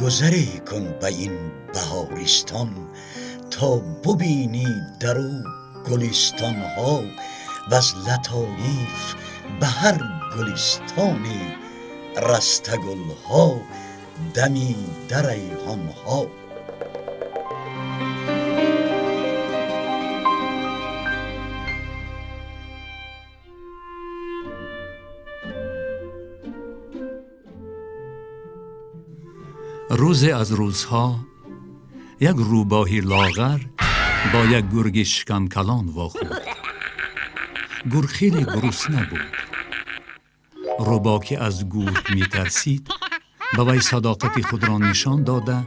Гузаре кун ба ин баҳористон, то бубинӣ дар ӯ гулистонҳо ваз латоиф ба ҳар гулистоне расте гулҳо дамида риҳонҳо. Рӯзе аз рӯзҳо як рӯбоҳи лоғар бо як гурги шикамкалон вохӯрд. Гург хеле гурусна буд. Рӯбоҳ, ки аз гург метарсид, ба вай садоқати худро нишон дода,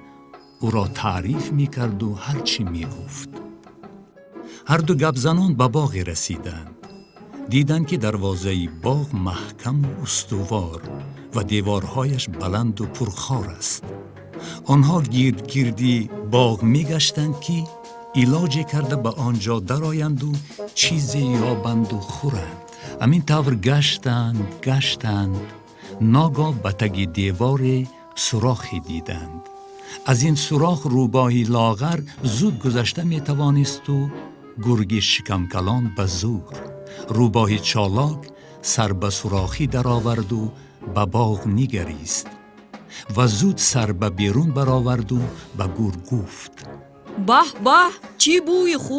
ӯро таъриф мекарду ҳар чӣ мегуфт. Ҳарду гапзанон ба боғе расиданд. Диданд, ки дарвозаи боғ маҳкаму устувор ва деворҳояш баланду пурхор аст. Онҳо гирдгирди боғ мегаштанд, ки илоҷе карда ба он ҷо дароянду чизе ёбанду хӯранд. Ҳамин тавр гаштанд, гаштанд, ногоҳ ба таги деворе сурохе диданд. Аз ин сурох рӯбоҳи лоғар зуд гузашта метавонисту гурги шикамкалон ба зӯр. Рӯбоҳи чолок сар ба сурохӣ дароварду ба боғ нигарист ва зуд сар ба берун бароварду ба гург гуфт: Баҳ, баҳ, чӣ бӯи хуб!